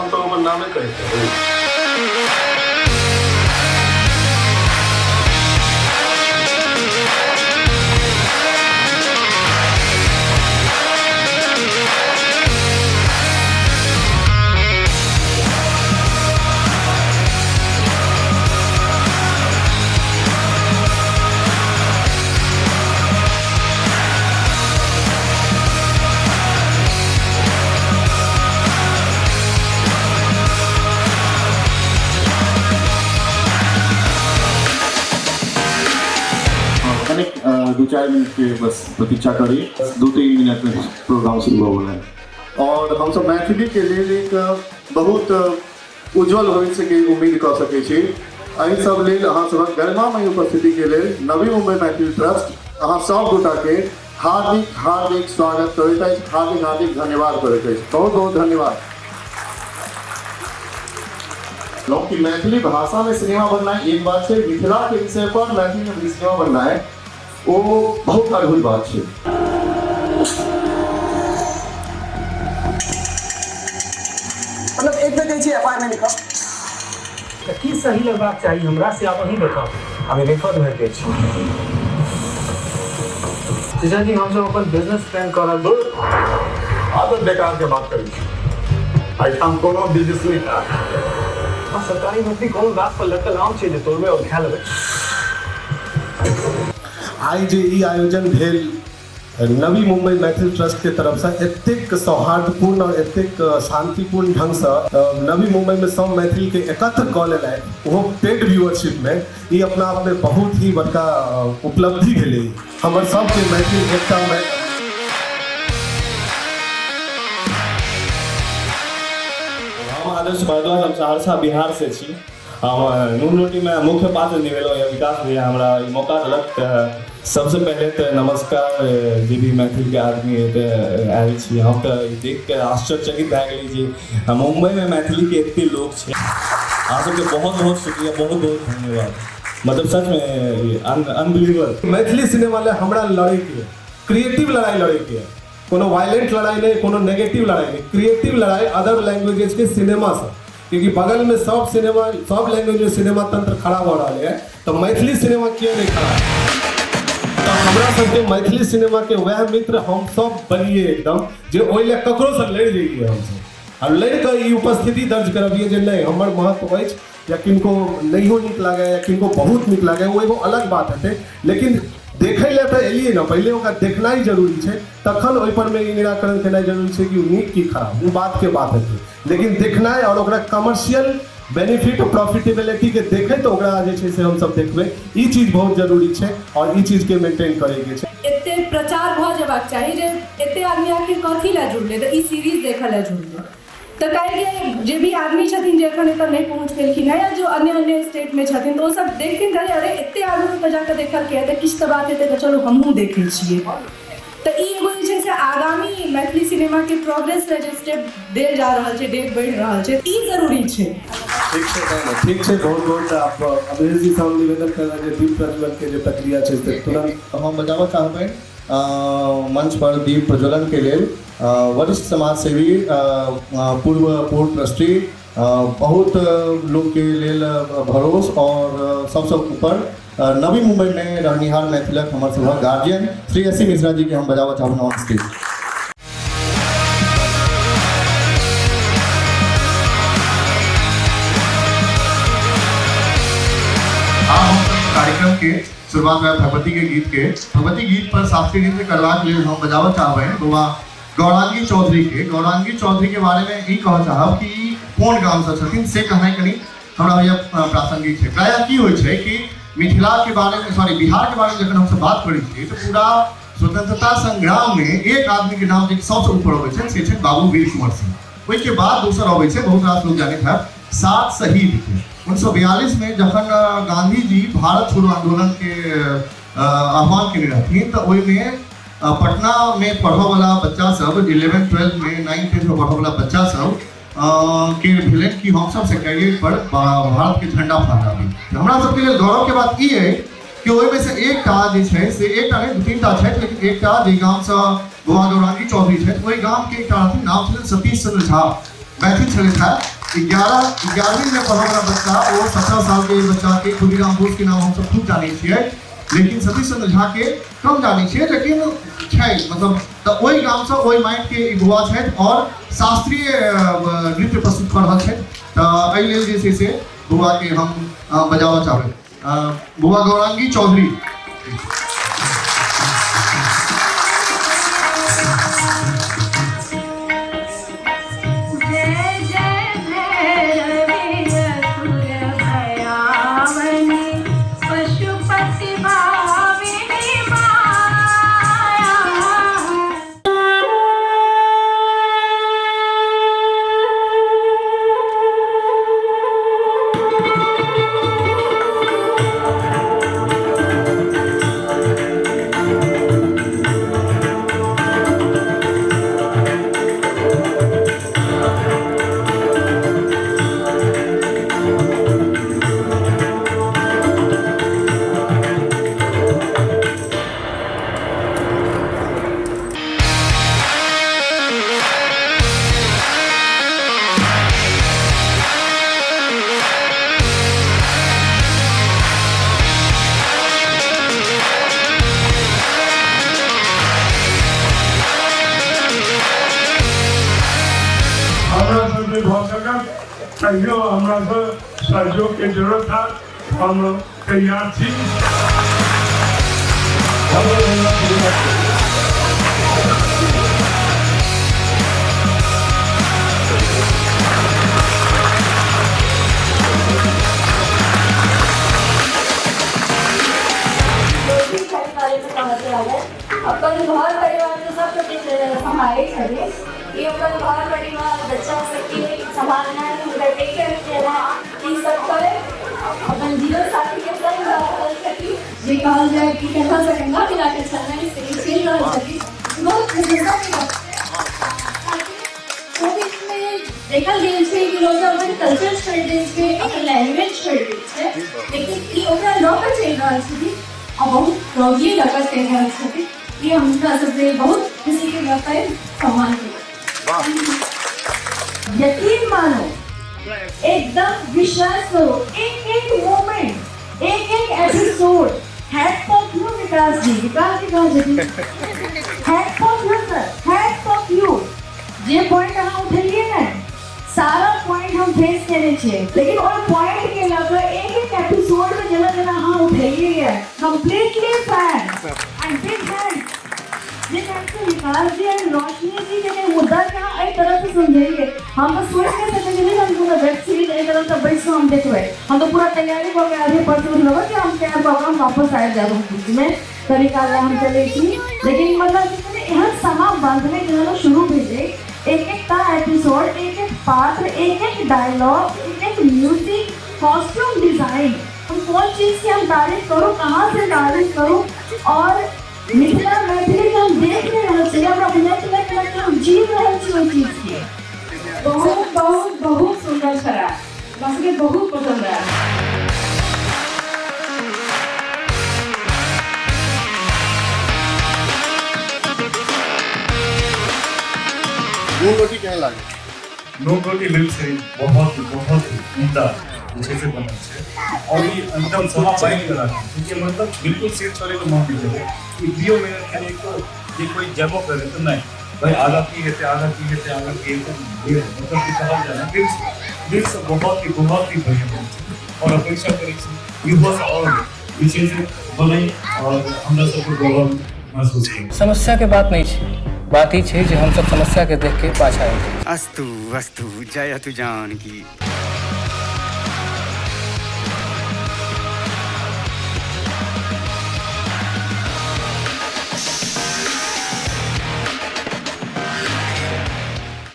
हम सब अपन नामे कहै छी। कनिक 2-4 मिनट के बस प्रतीक्षा करी, 2-3 मिनट में प्रोग्राम शुरू हो है। और हम सब मैथिली के लेल एक बहुत उज्जवल भविष्य के उम्मीद कऽ सकै छी। एहि सब लेल अहाँ सबक गरिमामयी उपस्थिति के लेल नवी मुंबई मैथिल ट्रस्ट अहाँ सब गोटा के हार्दिक हार्दिक स्वागत करैत अछि, हार्दिक हार्दिक धन्यवाद करैत अछि। बहुत बहुत धन्यवाद। लोग कि मैथिली भाषा में सिनेमा बननाइ एक बात छै, मिथिला के विषय पर मैथिली में सिनेमा बननाइ ओ बहुत अद्भुत बात छै। मतलब एक बेर कहै छी एफआईआर नहि लिखब। तऽ की सही लगबाक चाही हमरा से आब अहीं बताउ। हम रिफर भऽ के छी। जीजा जी हमसब अपन बिजनेस प्लान कऽ रहल छी। आदत बेकार के बात करै छी, एहिठाम कोनो बिजनेस नहि हैत। आ सरकारी नौकरी कोनो गाछ पर लटकल आम छै जे तोड़बै आओर खा लेबै। आइ जे ई आयोजन भेल नवी मुंबई मैथिल ट्रस्ट के तरफसँ, एतेक सौहार्दपूर्ण और एतेक शांतिपूर्ण ढंगसँ नवी मुंबई में सब मैथिल के एकत्र कऽ लेनाइ, ओहो पेड व्यूअरशिप में, ई अपना आप में बहुत ही बड़का उपलब्धि भेलै हमर सबके मैथिल एकता में। हम आदर्श भारद्वाज, हम सहरसा बिहार से छी। हम नून रोटीमे मुख्य पात्र निभेलहुँ यऽ। विकास भैया हमरा ई मौका देलक, तऽ सबसँ पहिले तऽ नमस्कार जे भी मैथिलके आदमी एतऽ आयल छी। हम तऽ ई देख कऽ आश्चर्यचकित भए गेली जे मुम्बईमे मैथिलीके एते लोक छै। अहाँ सबके बहुत बहुत शुक्रिया, बहुत बहुत धन्यवाद। मतलब सचमे अनबिलीवेबल। मैथिली सिनेमा लए हमरा लड़ैके यऽ, क्रिएटिव लड़ाइ लड़ैके यऽ, कोनो वायलेंट लड़ाइ नहि, कोनो नेगेटिव लड़ाइ नहि, क्रिएटिव लड़ाइ अदर लैंग्वेजेसके सिनेमासँ, क्योंकि बगल में सब सिनेमा, सब लैंग्वेज में सिनेमा तंत्र खड़ा भऽ रहल है, तऽ मैथिली सिनेमा किया नहीं खड़ा? तऽ हमरा सबके मैथिली सिनेमा के वएह मित्र हम सब बनिए एकदम, जे ओहि लए ककरोसँ लड़ि जइए हमसब, आ लड़ि कऽ ई उपस्थिति दर्ज करबियै जे नहि हमर महत्व अछि। या किनको नहियो नीक लागै या किनको बहुत नीक लागै, ओ एगो अलग बात हेतै, लेकिन देखै लए तऽ एलियै ने, पहिले ओकरा देखनाइ जरूरी छै, तखन ओहिपर मे ई निराकरण केनाइ जरूरी छै कि ओ नीक कि खराब, ओ बात के बात हेतै। लेकिन देखनाइ आओर ओकरा कमर्शियल बेनिफिट प्रॉफिटेबिलिटी के देखैत ओकरा जे छै से हमसब देखबै, ई चीज बहुत जरूरी छै आओर ई चीजके मेंटेन करैके छै। एते प्रचार भऽ जेबाक चाही जे एते आदमी आखिर कथी लए जुड़लै, तऽ ई सीरीज देखऽ लए जुड़लै। तऽ काल्हिके जे भी आदमी छथिन जे एखन एतऽ नहि पहुँच पेलखिन हँ या जो अन्य अन्य स्टेटमे छथिन, तऽ ओसब देखथिन तऽ अरे एते आदमी ओतऽ जाकऽ देखलकै तऽ किछु तऽ बात हेतै, तऽ चलू हमहूँ देखै छियै। तऽ ई एगो जे छै से आगामी मैथिली सिनेमाके प्रोग्रेस लए जे स्टेप देल जा रहल छै, डेग बढ़ि रहल छै, ई जरूरी छै। ठीक छै तहन, ठीक छै, बहुत बहुत आप अमरीश जी से हम निवेदन करब जे दीप प्रज्वलन के जे प्रक्रिया छै से तुरंत। हम बजाबऽ चाहबै मंच पर दीप प्रज्वलन के लेल वरिष्ठ समाजसेवी, पूर्व पूर्व ट्रस्टी, बहुत लोक के लेल भरोस और सबसँ ऊपर नवी मुंबई में रहनिहार मैथिलक हमर सभक guardian Shri S C Mishra ji के हम बजाबऽ चाहब ऑन स्टेज। कार्यक्रम के शुरुआत में भगवती के गीत के भगवती गीत पर शास्त्रीय गीत में करबाक लेल हम बजाबऽ चाहबै बौआ गौरांगी चौधरी के। गौरांगी चौधरी के बारे में ई कहऽ चाहब कि कोन गाम से छथिन से कहनाइ कनि हमरा होइए प्रासंगिक छै। प्रायः की होइ छै कि मिथिला के बारे में, सॉरी बिहार के बारे में जखन हमसब बात करै छियै तऽ पूरा स्वतंत्रता संग्राम में एक आदमी के नाम जे सबसँ ऊपर अबै छै से छै बाबू वीर कुंवर सिंह। ओहिके बाद दोसर अबै छै, बहुत रास लोग जानैत हैत, 7 शहीद के। 1942 में जखन गांधी जी भारत छोड़ो आंदोलन के आह्वान केने रहथिन तऽ ओहिमे पटना में पढ़ऽवला बच्चा सब, इलेवेंथ ट्वेल्थ में नाइन्थ टेंथ में पढ़ऽवला बच्चा सब के भेलनि कि हमसब सेक्रेटेरिएट पर भारत के झंडा फहराबी। तऽ हमरा सबके लेल गौरव के बात ई अइ कि ओहिमे से एकटा जे छै से एकटा नहि, दू तीन टा छथि, लेकिन एकटा जे गामसँ गोवा गौरांगी चौधरी छथि ओहि गामके एकटा रहथिन, नाम छलनि सतीश चंद्र झा, मैथिल छलथि हेँ। 11वीं में पढ़ै वाला बच्चा ओ 17 साल के बच्चा के खुदीराम बोस के नाम हम सब खूब जानै छियै, लेकिन सतीश चंद्र झा के कम जानै छियै, लेकिन छै मतलब तऽ ओहि गामसँ ओहि माटिके ई बौआ छथि और शास्त्रीय नृत्य प्रस्तुत कऽ रहल छथि। तऽ एहि लेल जे छै से बौआके हम बजाबऽ चाहबै। बौआ गौरांगी चौधरी। जय जय भैरवी असुर भयावनी पशुपति भाविनी माया। हमरा से नहि भऽ सकत, कहियो हमरा से सहयोग के जरूरत है, हम तैयार छी। रोटी खाइ बारे में कहते हवे अपन घर परिवार तो सब सम्हारे छथिन। ई अपन घर परिवार बच्चा सबके सम्हालना, हुनकर टेक केयर केना, ई सब करे अपन जीवन साथी के संग रह रहल छथिन। जे कहल जाय कि कंधा से कंधा मिला के चलना से चलि रहल छथिन, बहुत प्रशंसा के बात छै। कोविड में देखल गेल छै कि लोग अपन कल्चर छोड़ि दै छै, अपन लैंग्वेज छोड़ि दै छै, लेकिन ई ओकरा लऽ कऽ चलि रहल छथिन आ बहुत प्राउडली लऽ कऽ चलि रहल छथिन। ई हमरा सबके बहुत खुशी के गप है, सम्मान के। यकीन मानो, एकदम विश्वास करो, एक एक मोमेंट, एक एक episode, hats off you Vikas ji. Vikas ji कहाँ छथिन? Hats off you sir, hats off you. जे पॉइंट अहाँ उठेलिए ने, सारा पॉइंट हम फेस केने छियै, लेकिन ओहि पॉइंट के लऽ कऽ एक एक एपिसोड में जेना जेना अहाँ उठेलिए, completely fan and big hand. जे टाइम विकास जी एंड रोशनी जी के मुद्दा के अहाँ एहि तरह से समझेलिए, हम तऽ सोचि नहि सकै छलियै हम कोनो वेब सीरीज एहि तरह से बैस कऽ हम देखबै। हम तऽ पूरा तैयारी कऽ के आबे परसू उठलहुँ कि हम कैब कऽ कऽ हम वापस आबि जायब, हम बीचमे तरीका लए हम चलै छी, लेकिन मतलब कि एहन समा बंधलै जेना शुरू भेलै, एक एकटा एपिसोड, एक एक पात्र, एक एक डायलॉग, एक एक म्यूजिक, कॉस्ट्यूम डिजाइन, हम कोन चीज के हम तारीफ करूँ, कहाँ से तारीफ करूँ। और मिथिला मैथिली के हम देख नहि रहल छी, हमरा बुझाइ छलै कि हम जीव रहल छी ओहि चीज के। बहुत बहुत बहुत सुंदर छलै, हमरा सबके बहुत पसंद आयल। नून रोटी केहन लागल? नून रोटी वेब सीरीज बहुत बहुत उम्दा जे छै से बनल छै और ई एकदम समा बान्हि कऽ राखल छै कि मतलब बिल्कुल सिर छोड़े के मन नहि देबै। ई 2 मिनट के लिए तो जे कोई जेबो करे तऽ नहि भाई आगा की हेतै, आगा की हेतै, आगा की हेतै, मतलब कि कहल जाय ने दिल से बहुत ही बढ़िया बनल छै और अपेक्षा करै छी इहो से और जे छै से बनै और हमरा सबके गौरव महसूस करै। समस्या के बात नहीं छै, बात ई छै जे हमसब समस्या के देख के पाछा हटि जाइ छी। अस्तु अस्तु, जयतु जानकी।